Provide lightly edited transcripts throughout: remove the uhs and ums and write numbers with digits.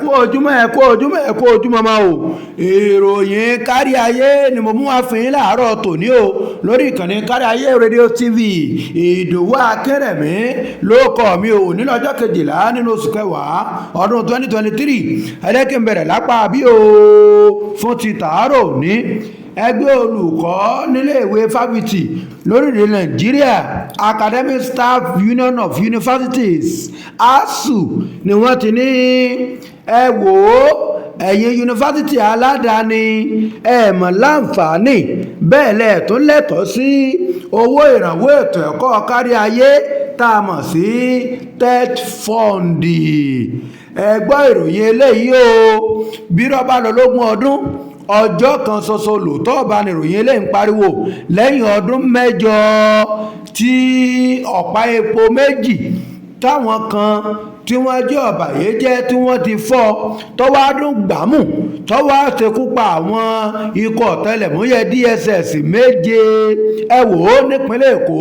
Kú ojúmọ́, ẹ kú ojúmọ́, ẹ kú ojúmọ́ máa o. Ìròyìn Kárí Ayé ni mo mú wá fún yín láàárọ̀ tòní o, lórí ìkànnì Kárí Ayé Rédíò TV. Ìdòwú Akínrẹ̀mí ló kọ́ mi ò ní lọ́jọ́ 12 nínú oṣù kẹwàá ọdún 2023. Ẹ jẹ́ kí n bẹ̀rẹ̀ lápá bí o fún ti tàárọ̀ ní. Ẹgbẹ́ olùkọ́ níléèwé fáfitì lórílẹ̀ Nàìjíríà, Academic Staff Union of Universities, ASUU, ni wọ́n ti ní, ẹ wò ó, ẹ̀yin yunifásitì aládàáni, ẹ mọ̀ láǹfààní bẹ́ẹ̀ lẹ̀ tó lẹ́tọ̀ọ́ sí owó ìrànwọ́ ètò ẹ̀kọ́ kárí ayé tá a mọ̀ sí TETFund. Ẹ gbọ́ ìròyìn eléyìí o. Bí rọ́bà lọ lógún ọdún, ọjọ́ kan ṣoṣo lòótọ́ ọba ni ìròyìn eléyìí ń pariwo. Lẹ́yìn ọdún 8 tí ọ̀pá epo méjì táwọn kan tí wọ́n jẹ́ ọ̀bàyéjẹ́ tí wọ́n ti fọ́, tọ́wọ́ adùn gbámú, tọ́wọ́ àṣekú pa àwọn ikọ̀ ọ̀tẹlẹ̀múyẹ́ DSS méje, ẹ wò ó, nípínlẹ̀ Èkó,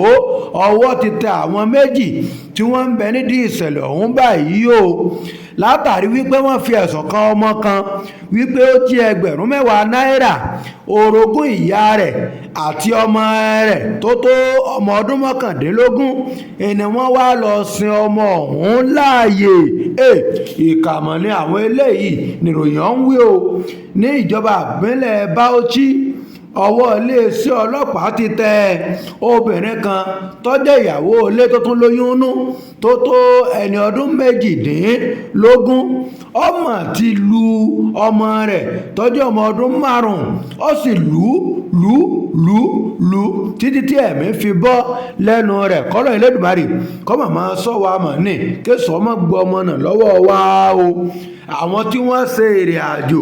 ọwọ́ ti tẹ àwọn méjì tí wọ́n ń bẹ nídìí ìṣẹ̀lẹ̀ ọ̀hún báyìí o, látàrí wípé wọ́n fi ẹ̀sùn kan ọmọ kan wípé ó jí 10,000 náírà orogún ìyá rẹ̀ àti ọmọ rẹ̀ tó tó ọmọ ọdún 19, ni wọ́n wá lọ sin ọmọ ọ̀hún láàyè. Ìkàmọ̀ ni àwọn eléyìí, níròyìn ọ̀hún wí o. Ní ìjọba ìbílẹ̀ Bauchi, ọwọ́ iléeṣẹ́ ọlọ́pàá ti tẹ obìnrin kan tó jẹ́ ìyàwó ilé tó tún lóyún nú, tó tó ẹni ọdún 18. Ọmọ ti lu ọmọ rẹ̀ tó jẹ́ ọmọ ọdún 5, ó sì lù ú, lù ú, lù ú, lù ú títí tí ẹ̀mí fi bọ́ lẹ́nu rẹ̀. Kọ́lọ́ Elédùmarè kọ́ màmá sọ wa mọ̀ ní kéṣọ́ ọmọ gbọ́ ọmọ náà lọ́wọ́ wa o. Àwọn tí wọ́n ṣe ìrìn àjò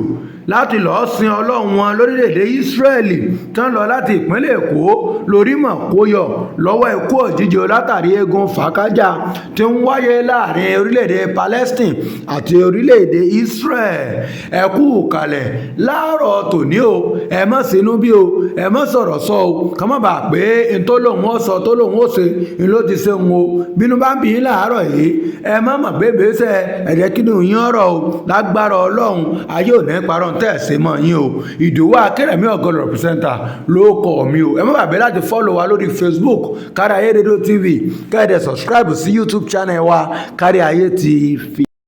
láti lọ́ọ́ sin Ọlọ́run wọn lórílẹ̀‐èdè Ísírẹ́lì tán lọ láti ìpínlẹ̀ Èkó lórí mọ̀ kó yọ lọ́wọ́ ikú òjijì, látàrí eégún fàákájà tí ń wáyé láàrin orílẹ̀‐èdè Palestine àti orílẹ̀‐èdè Israel. Ẹ kú kalẹ̀ láàárọ̀ tòní o. Ẹ má sínú bí o, ẹ má sọ̀rọ̀ sọ o, ká má bàa pé n tó lòun ó sọ, tó lòun ó ṣe n ló ti ṣe ń o. Bínú bá ń bí yín láàárọ̀ yìí, ẹ má mọ̀ bébè sẹ́ ẹ jẹ́ kí ni yín ọ̀rọ̀ o. Lágbára Ọlọ́run, ayé ò ní parọ́ tẹ̀ sí mọ́ yín o. Ìdòwú Akérèmí ọ̀gọ́dọ̀ presenter ló kọ́ mi o. Ẹ má bàbá láti follow wa lórí Facebook, Kárí Ayé Radio TV, kẹ́ ẹ dẹ̀ subscribe sí YouTube channel wa, Kárí Ayé TV.